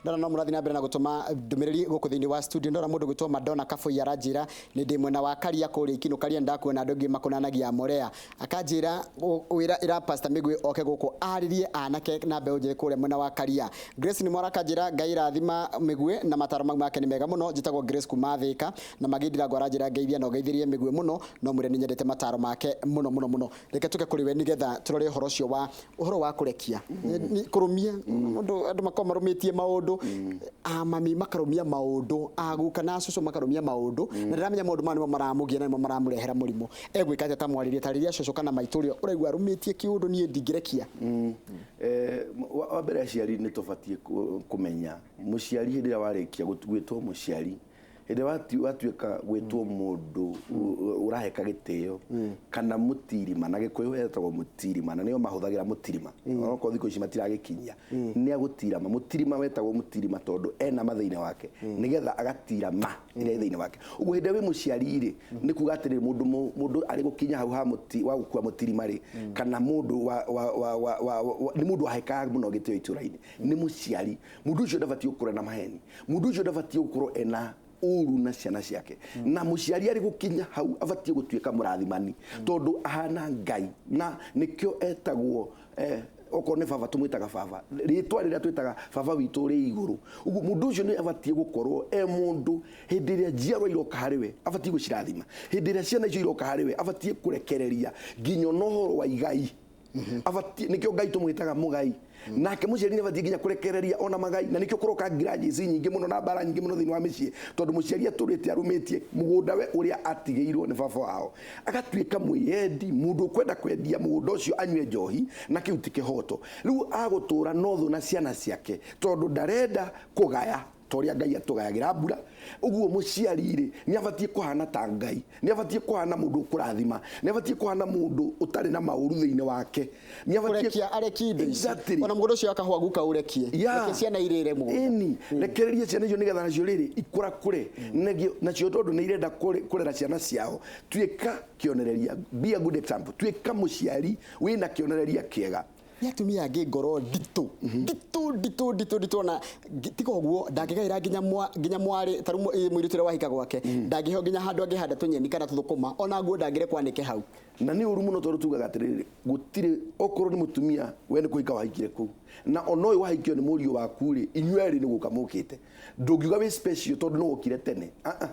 Ndona no mũrathiĩ na mbere na gũtũma ndũmĩrĩri gũkũ thĩinĩ wa studio. Ndona mũndũ gwĩtwo Madonna Kabũi aranjĩra nĩ ndĩ mwena wa Karia kũrĩa Ikinũ Karia, ndakuona andũ aingĩ makũnanagia Morea. Akanjĩra wĩra ĩra Pastor Mĩgwĩ oke gũkũ arĩrie anake na mbeũ njĩthĩ kũrĩa mwena wa Karia. Grace Nĩmwara akanjĩra Ngai rathima Mĩgwĩ na mataro mau make nĩ mega mũno. Njĩtagwo Grace kuma Thĩka na Magĩndirango aranjĩra ngeithia na ũgeithĩrie Mĩgwĩ mũno, no mwĩre nĩ nyendete mataro make mũno mũno mũno. Reke tũke kũrĩ we nĩgetha tũrore ũhoro ũcio wa ũhoro wa kũrekia. Kũrũmia mũndũ, andũ makoragwo marũmĩtie maũndũ, a mami makarũmia maũndũ, a guka na cũcũ makarũmia maũndũ, na ndĩramenya maũndũ maya nĩmo maramũgia na nĩmo maramũrehera mũrimũ. Egwĩka atĩa ta mwarĩrie tarĩria cũcũ kana maitũ ũrĩa ũraigua arũmĩtie kĩũndũ niĩ ndingĩrekia? Wa mbere aciari nĩ tũbatiĩ kũmenya mũciari hĩndĩ ĩrĩa warĩkia gwĩtwo mũciari, hĩndĩ ĩrĩa watuĩka gwĩtwo mũndũ ũraheka gĩtĩo kana mũtirima, na Gĩkũyũ etagwo mũtirima, na nĩo mahũthagĩra mũtirima, onokorwo thikũ ici matiragĩkinyia, nĩ agũtirama. Mũtirima wetagwo mũtirima tondũ ena ma thĩinĩ wake, nĩgetha agatira ma ĩrĩa ĩ thĩinĩ wake. Ũguo hĩndĩ ĩrĩa wĩ mũciari rĩ, nĩ kuga atĩrĩrĩ, mũndũ arĩ gũkinya hau ha mũti wa gũkua mũtirima rĩ, kana mũndũ wa, wa, wa, wa, wa, wa, nĩ mũndũ wahekaga mũno gĩtĩo itũra-inĩ, nĩ mũciari. Mũndũ ũcio ndabatiĩ gũkũra na maheni, mũndũ ũcio ndabatiĩ gũkorwo ena ũru na ciana ciake. Na mũciari arĩ gũkinya hau abatiĩ gũtuĩka mũrathimani, tondũ ahana Ngai, na nĩkĩo etagwo okorwo nĩ baba tũmwĩtaga baba, rĩtwa rĩrĩa twĩtaga baba witũ ũrĩ igũrũ. Ũguo mũndũ ũcio nĩ abatiĩ gũkorwo e mũndũ hĩndĩ ĩrĩa njiarwa iroka harĩ we abatiĩ gũcirathima, hĩndĩ ĩrĩa ciana icio iroka harĩ we abatiĩ kũrekereria nginya ona ũhoro wa igai. Abatiĩ, nĩkĩo Ngai tũmwĩtaga mũgai. Nake mũciari nĩ abatiĩ nginya kũrekereria ona magai, na nĩkĩo kũroka grudges nyingĩ mũno na mbara nyingĩ mũno thĩinĩ wa mĩciĩ, tondũ mũciari atũrĩte arũmĩtie mũgũnda we ũrĩa atigĩirwo nĩ baba wao, agatuĩka mwĩyendi, mũndũ ũkwenda kwendia mũgũnda ũcio anyue njohi, na kĩu ti kĩhoto. Rĩu agũtũra na ũthũ na ciana ciake tondũ ndarenda kũgaya ta ũrĩa Ngai atũgayagĩra mbura. Ũguo mũciari rĩ, nĩ abatiĩ kũhana ta Ngai, nĩ abatiĩ kũhana mũndũ ũkũrathima, nĩ abatiĩ kũhana mũndũ ũtarĩ na maũru thĩinĩ wake, nĩ abatiĩ Kũrekia arekie indo ici. Exactly. Ona mũgũnda ũcio wa kahũa guka ũrekie. Reke ciana irĩre mũgũnda. Ĩni, rekereria ciana icio nĩgetha nacio rĩrĩ ikũrakũre. Nacio tondũ nĩ irenda kũrera ciana ciao, tuĩka kĩonereria, be a good example, tuĩka mũciari wĩna kĩonereria kĩega. Nĩ atumia angĩ ngoro nditũ nditũ nditũ nditũ nditũ, ona tiga ũguo ndangĩgaĩra nginya mwarĩ ta rĩu mũirĩtu ũrĩa wahika gwake ndangĩheo nginya handũ angĩhanda tũnyeni kana tũthũkũma, ona nguo ndangĩrekwo anĩke hau. Na nĩ ũru mũno tondũ tugaga atĩrĩrĩ, gũtirĩ okorwo nĩ mũtumia we nĩ kũhika wahikire kũu, na ona ũyũ wahikio nĩ mũriũ waku rĩ, inyuĩ erĩ nĩ gũka mũkĩte, ndũngiuga wĩ special tondũ nĩ wokire tene. Ah, ah.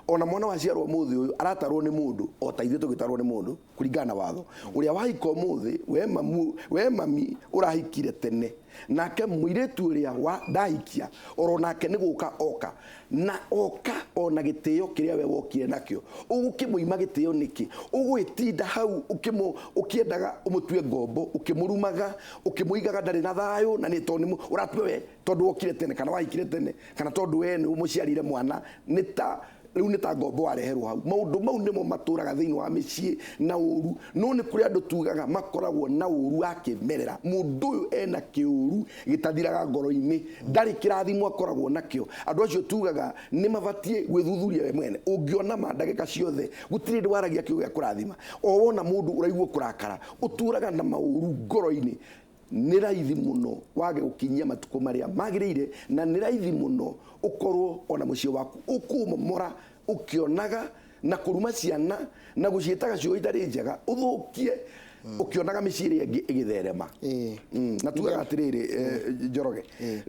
Ona mwana waciarwo ũmũthĩ ũyũ aratarwo nĩ mũndũ o ta ithuĩ tũgĩtarwo nĩ mũndũ kũringana na watho. Ũrĩa wahika ũmũthĩ, we mami ũrahikire tene, nake mũirĩtu ũrĩa wa ndahikia oro nake nĩ gũka oka, na oka ona gĩtĩo kĩrĩa we wokire nakĩo. Ũgũkĩmũima gĩtĩo nĩkĩ? Ũgũgĩtinda hau ũkĩendaga ũmũtue ngombo, ũkĩmũrumaga, ũkĩmũigaga ndarĩ na thayũ, na nĩ tondũ ũratua we tondũ wokire tene kana wahikire tene kana tondũ we nĩ ũmũciarire mwana, nĩ ta rĩu nĩ ta ngombo wareherwo hau. Maũndũ mau nĩmo matũraga thĩinĩ wa mĩciĩ na ũru. No nĩ kũrĩ andũ tugaga makoragwo na ũru wa kĩmerera. Mũndũ ũyũ ena kĩũru gĩtathiraga ngoro-inĩ, ndarĩ kĩrathimo akoragwo nakĩo. Andũ acio tugaga nĩ mabatiĩ gwĩthuthuria we mwene. Ũngĩona ma ndagĩka ciothe gũtirĩ hĩndĩ waragia kiugo gĩa kũrathima, o wona mũndũ ũraigua kũrakara, ũtũraga na maũru ngoro-inĩ, nĩ raithi mũno wage gũkinyia matukũ marĩa magĩrĩire, na nĩ raithi mũno ũkorwo ona mũciĩ waku ũkũmomora ũkĩonaga na kũruma ciana na gũciĩtaga ciugo itarĩ njega, ũthũkie ũkĩonaga mĩciĩ ĩrĩa ĩngĩ ĩgĩtherema. Na tugaga atĩrĩrĩ, Njoroge,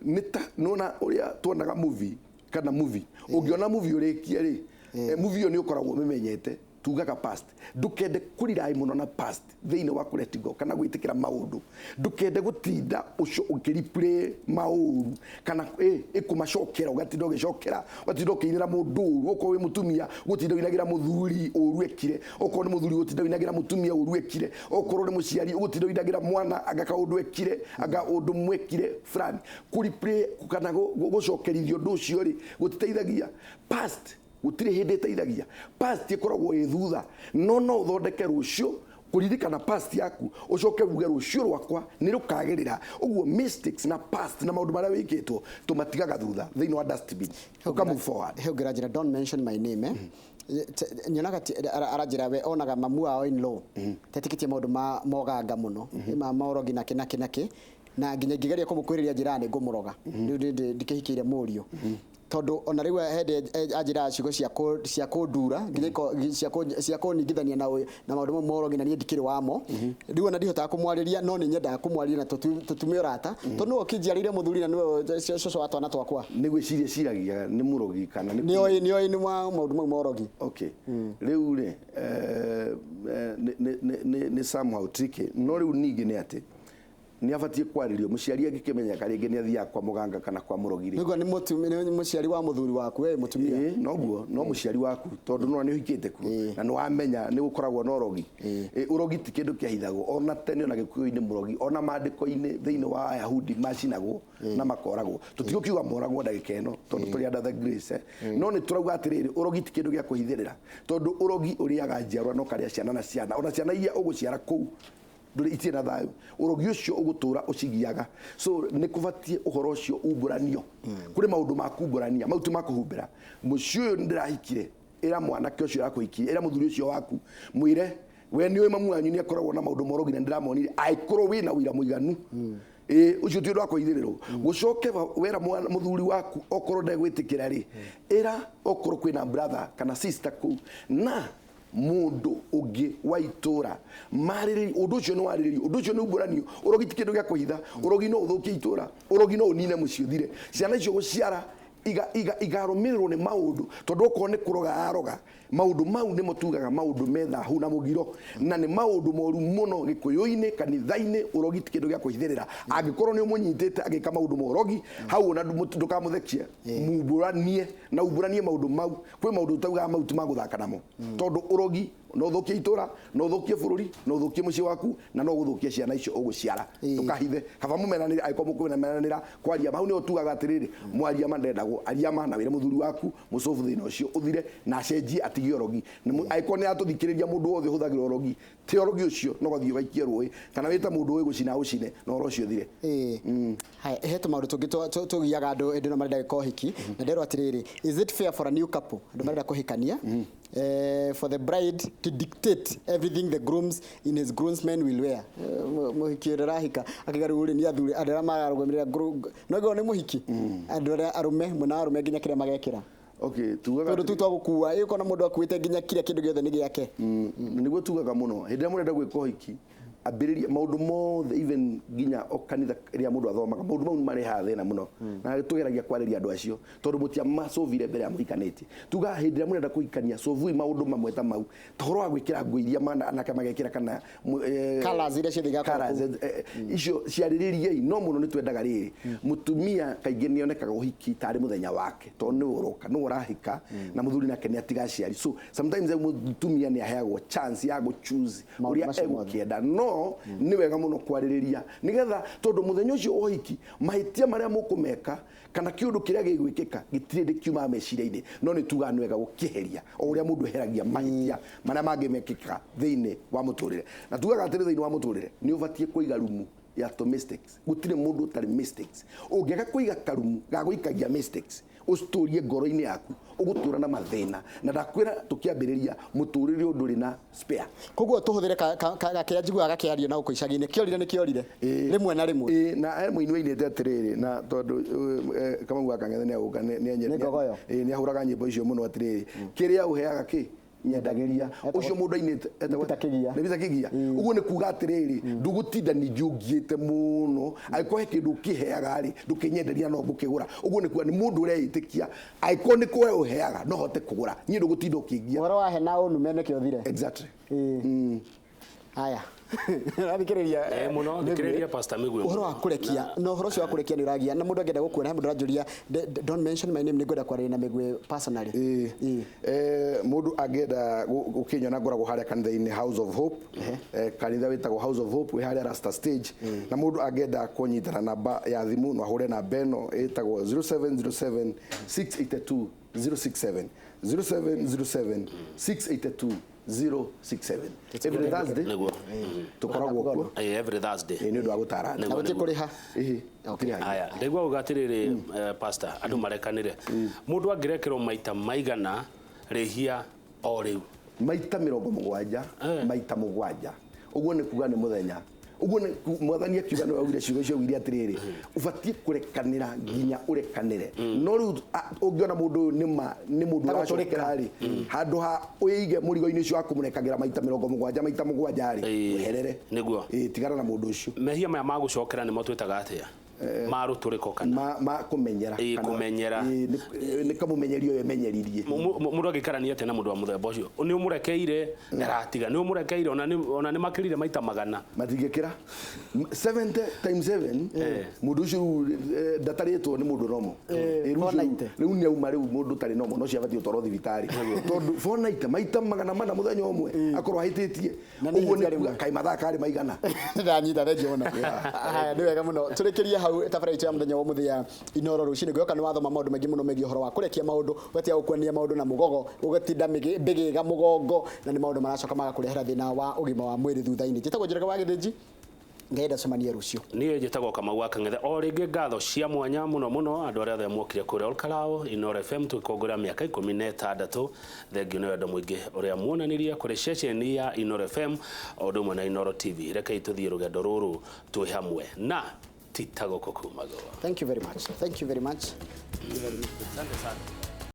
nĩ ta nĩwona ũrĩa tuonaga movie kana movie, ũngĩona movie ũrĩkie rĩ, movie ĩyo nĩ ũkoragwo ũmĩmenyete. Tugaga past, ndũkende kũrirai mũno na past thĩinĩ wa kũ let go kana gwĩtĩkĩra maũndũ, ndũkende gũtinda ũcio ũkĩreplay maũru kana ĩkũmacokera, ũgatinda ũgĩcokera, ũgatinda ũkĩinĩra mũndũ ũru. Okorwo wĩ mũtumia gũtinda ũinagĩra mũthuri ũru ekire, okorwo nĩ mũthuri gũtinda ũinagĩra mũtumia ũru ekire, okorwo nĩ mũciari ũgũtinda ũinagĩra mwana anga kaũndũ ekire, anga ũndũ mwekire fulani. Kũreplay kana gũcokerithia ũndũ ũcio rĩ, gũtiteithagia. Past gũtirĩ hĩndĩ ĩteithagia. Past ĩkoragwo ĩ thutha, no no ũthondeke rũciũ kũririkana past yaku, ũcoke uge rũciũ rwakwa nĩ rũkagĩrĩra. Ũguo mistakes na past na maũndũ marĩa wĩkĩtwo tũmatigaga thutha thĩinĩ wa dustbin, ũka move forward. He ũngĩ ũranjĩra don't mention my name, eh? Nyonaga aranjĩra we onaga mamu wao in law tetĩkĩtie maũndũ ma moganga mũno, ma maũrogi nakĩ nakĩ nakĩ. Na nginya ingĩgeria kũmũkuhĩrĩria njĩra nĩ ngũmũroga. Rĩu ndikĩhikĩire mũriũ. Tondũ ona rĩu hĩndĩ anjĩraga ciugo cia kũndura nginya cia kũningithania na maũndũ mau morogi na niĩ ndikĩrĩ wamo. Rĩu ona ndihotaga kũmwarĩria no nĩ nyendaga kũmwarĩria na tũtume ũrata. Tondũ nĩwe ũkĩnjiarĩire mũthuri na nĩwe cũcũ wa twana twakwa. Nĩ gwĩciria ciragia nĩ mũrogi kana nĩ Nĩoĩ nĩ maũndũ mau morogi. Okay. Rĩu rĩ nĩ somehow tricky no rĩu ningĩ nĩ atĩ nĩ abatiĩ kwarĩrio mũciari angĩkĩmenyeka rĩngĩ nĩ athiaga kwa mũganga kana kwa mũrogi rĩ. Nĩguo nĩ mũciari wa mũthuri waku we mũtumia. Ĩĩ noguo no mũciari waku tondũ no nĩ ũhikĩte kuo na nĩ wamenya nĩ gũkoragwo na ũrogi. Ũrogi ti kĩndũ kĩahithagwo ona tene ona gĩkũyũ-inĩ mũrogi ona maandĩko-inĩ thĩinĩ wa Ayahudi macinagwo na makoragwo. Tũtigũkiuga moragwo ndagĩka ĩno tondũ tũrĩ under the grace. No nĩ tũrauga atĩrĩrĩ ũrogi ti kĩndũ gĩa kũhithĩrĩra tondũ ũrogi ũrĩaga njiarwa na ũkarĩa ciana na ciana ona ciana iria ũgũciara kũu ndũrĩ itirĩ na thayũ ũrogi ũcio ũgũtũra ũcigiaga. So nĩ kũbatiĩ ũhoro ũcio umbũranio. Kũrĩ maũndũ ma kumbũrania mau ti ma kũhumbĩra. Mũciĩ ũyũ nĩndĩrahikire ĩra mwanake ũcio ũrakũhikirie ĩra mũthuri ũcio waku mwĩre we nĩ ũĩ mamu wanyu nĩ akoragwo na maũndũ morogi na nĩndĩramonire angĩkorwo wĩna ũira mũiganu. Ũcio ti ũndũ wa kũhithĩrĩrwo. Gũcoke wera mũthuri waku okorwo ndegwĩtĩkĩra rĩ ĩra okorwo kwĩna brother kana sister kũu na mundu ungi wa itura marĩrĩrio ũndũ ũcio nĩ warĩrĩrio ũndũ ũcio nĩ umbũranio. Ũrogi ti kĩndũ gĩa kũhitha. Ũrogi no ũthũkie itũra. Ũrogi no ũnine mũciĩ ũthire. Ciana icio gũciara igarũmĩrĩrwo nĩ maũndũ tondũ okorwo nĩ kũroga aroga maũndũ mau nĩmo tugaga maũndũ me thahu na mũgiro na nĩ maũndũ moru mũno gĩkũyũ-inĩ kanitha-inĩ. Ũrogi ti kĩndũ gĩa kũhithĩrĩra. Angĩkorwo nĩ ũmũnyitĩte agĩka maũndũ ma ũrogi hau ona ndũkamũthekie mumbũranie na umbũranie maũndũ mau. Kwĩ maũndũ ũtaugaga mau ti ma gũthaka namo tondũ ũrogi no ũthũkie itũra no ũthũkie bũrũri no ũthũkie mũciĩ waku na no ũgũthũkie ciana icio ũgũciara. Ndũkahithe kaba mũmenanĩre angĩkorwo mũkũmenanĩra kwaria hau nĩho tugaga atĩrĩrĩ mwaria ma ndendagwo aria ma na wĩre mũthuri waku mũcobu thĩna ũcio ũthire na acenjie atige ũrogi. Angĩkorwo nĩ atũthikĩrĩria mũndũ wothe ũhũthagĩra ũrogi ti ũrogi ũcio no gathiĩ ũgaikie rũĩ kana wĩte mũndũ ũĩ gũcina ũcine na ũhoro ũcio ũthire. Haya he tũmaũndũ tũngĩ tũgiaga andũ hĩndĩ ĩno marenda gwĩka ũhiki na nderwo atĩrĩrĩ is it fair for a new couple andũ marenda kũhikania for the bride to dictate everything the grooms in his groomsmen will wear? Mũhiki ũrĩa arahika akiuga rĩu rĩ nĩ athuri andũ arĩa mararũgamĩrĩra no ngorwo nĩ mũhiki andũ arĩa arũme mwena wa arũme nginya kĩrĩa magekĩra. Okay, tugaga tondũ tu twagũkua ĩ ũkona mũndũ akuĩte nginya kĩrĩa kĩndũ gĩothe nĩ gĩake. Nĩguo tugaga mũno hĩndĩ ĩrĩa mũrenda gwĩka ũhiki ambĩrĩria maũndũ mothe even nginya o kanitha rĩrĩa mũndũ athomaga maũndũ mau nĩ marehaga thĩna mũno na tũgeragia kwarĩria andũ acio tondũ mũtiamacũvire mbere ya mũhikanĩtie. Tugaga hĩndĩ ĩrĩa mũrenda kũhikania cũvui maũndũ mamwe ta mau ta ũhoro wa gwĩkĩra nguo iria anake magekĩra kana colours iria ciothe igakorwo kũu. Icio ciarĩrĩriei no mũno nĩ twendaga rĩrĩ mũtumia kaingĩ nĩ onekaga ũhiki tarĩ mũthenya wake tondũ nĩwe ũroka nĩwe ũrahika na mũthuri nake nĩ atiga aciari. So sometimes mũtumia nĩ aheagwo chance ya gũ choose ũrĩa egũkĩenda no nĩ wega mũno kwarĩrĩria nĩgetha tondũ mũthenya ũcio wa ũhiki mahĩtia marĩa mũkũmeka kana kĩũndũ kĩrĩa gĩgwĩkĩka gĩtirĩ hĩndĩ kiumaga meciria-inĩ no nĩ tugaga nĩ wega gũkĩeheria o ũrĩa mũndũ eheragia mahĩtia marĩa mangĩmekĩka thĩinĩ wa mũtũrĩre. Na tugaga atĩrĩ thĩinĩ wa mũtũrĩre nĩ ũbatiĩ kũiga rumu ya tũ mistakes. Gũtirĩ mũndũ ũtarĩ mistakes. Ũngĩaga kũiga karumu ga gũikagia mistakes ũcitũrie ngoro-inĩ yaku ũgũtũra na mathĩna na ndakwĩra tũkĩambĩrĩria mũtũrĩre ũyũ ndũrĩ na spare. Koguo tũhũthĩre gakĩrĩa njiguaga gakĩario na gũkũ icagi-inĩ kĩorire nĩ kĩorire rĩmwe na rĩmwe. Na he mũini wainĩte atĩrĩrĩ na tondũ Kamau wa Kang'ethe nĩ agũka nĩ ahũraga nyĩmbo icio mũno atĩrĩrĩ kĩrĩa ũheaga kĩ nyendagĩria ũcio mũndũ ainĩte nĩ Peter Kĩgia. Ũguo nĩ kuga atĩrĩrĩ ndũgũtinda ningĩ ũngiĩte mũno angĩkorwo he kĩndũ ũkĩheaga rĩ ndũkĩnyenderia no ngũkĩgũra. Ũguo nĩ kuga nĩ mũndũ ũreĩtĩkia angĩkorwo nĩ kũwe ũheaga no hote kũgũra niĩ ndũgũtinda ũkĩngia. Ũhoro wa he na ũnume nĩkĩo ũthire. Exactly. Haya Athikĩrĩria mũno thikĩrĩria Pastor Mĩgwi ũhoro wa kũrekia na ũhoro ũcio wa kũrekia nĩ ũragia na mũndũ angĩenda gũkuona he mũndũ aranjũria don't mention my name nĩ ngwenda kwaria na Mĩgwi personally. Mũndũ angĩenda gũkĩnyona ngoragwo harĩa kanitha-inĩ House of Hope, kanitha wĩtagwo House of Hope wĩ harĩa Rasta stage na mũndũ angĩenda kũnyita na namba ya thimũ no ahũre namba ĩno ĩtagwo 0707 682 067 0707 682 067. Every Thursday tukoragwo kuo every Thursday nĩ ũndũ wa gũtara na gũtirĩ kũrĩha. Haya ndaigua uga atĩrĩrĩ pastor andũ marekanĩre mũndũ angĩrekerwo maita maigana rĩhia o rĩu maita 70 maita 7 ũguo nĩ kuga nĩ mũthenya Ũguo nĩ mwathani akiuga nĩ augire ciugo icio augire atĩrĩrĩ, ũbatiĩ kũrekanĩra nginya ũrekanĩre. No rĩu ũngĩona mũndũ ũyũ nĩma nĩ mũndũ ũracokera rĩ, handũ ha ũige mũrigo-inĩ ũcio wa kũmũrekagĩra maita 70 maita 7 rĩ, weherere. Nĩguo. Tigana na mũndũ ũcio. Mehia maya ma gũcokera nĩmo twĩtaga atĩa? Ma rũtũrĩko kana ma kũmenyera. Kũmenyera. Nĩ kamũmenyerio ũyũ emenyeririe. Mũndũ angĩikarania atĩa na mũndũ wa mũthemba ũcio? Nĩ ũmũrekeire ndaratiga, nĩ ũmũrekeire ona nĩ makĩrire maita 100. Matingĩkĩra 70 times 7. Mũndũ ũcio rĩu ndatarĩtwo nĩ mũndũ nomo. Rĩu nĩ auma rĩu mũndũ ũtarĩ nomo no ciabatiĩ gũtwarwo thibitarĩ, tondũ 490 maita 400 mũthenya ũmwe akorwo ahĩtĩtie ũguo nĩ kaĩ mathaa karĩ maigana. Ndanyita thengio mũno. Haya, nĩ wega mũno. Tũrĩkĩrie hau tabarĩra itũ ya mũthenya wa ũmũthĩ ya Inooro rũcinĩ. Ngwĩhoka nĩ wathoma maũndũ maingĩ mũno megiĩ ũhoro wa kũrekia maũndũ, ũgatiga gũkuania maũndũ na mũgogo, ũgatinda mbĩgĩga mũgongo, na nĩ maũndũ maracoka magakũrehera thĩna wa ũgima wa mwĩrĩ thutha-inĩ. Njĩtagwo Njoroge wa Gĩthĩnji, Ngai ndacemanie rũciũ. Niĩ njĩtagwo Kamau wa Kang'ethe. O rĩngĩ ngatho cia mwanya mũno mũno andũ arĩa othe mokire kũrĩa Olkalou Inooro FM tũgĩkũngũĩra mĩaka 16. Thengio nĩ wendo mũingĩ ũrĩa muonanirie kũrĩ ceceni ya Inooro FM o ũndũ ũmwe na Inooro TV. Rekei tũthiĩ rũgendo rũrũ twĩ hamwe na titagũkũ kumagwo. Thank you very much. Thank you very much. Asante sana.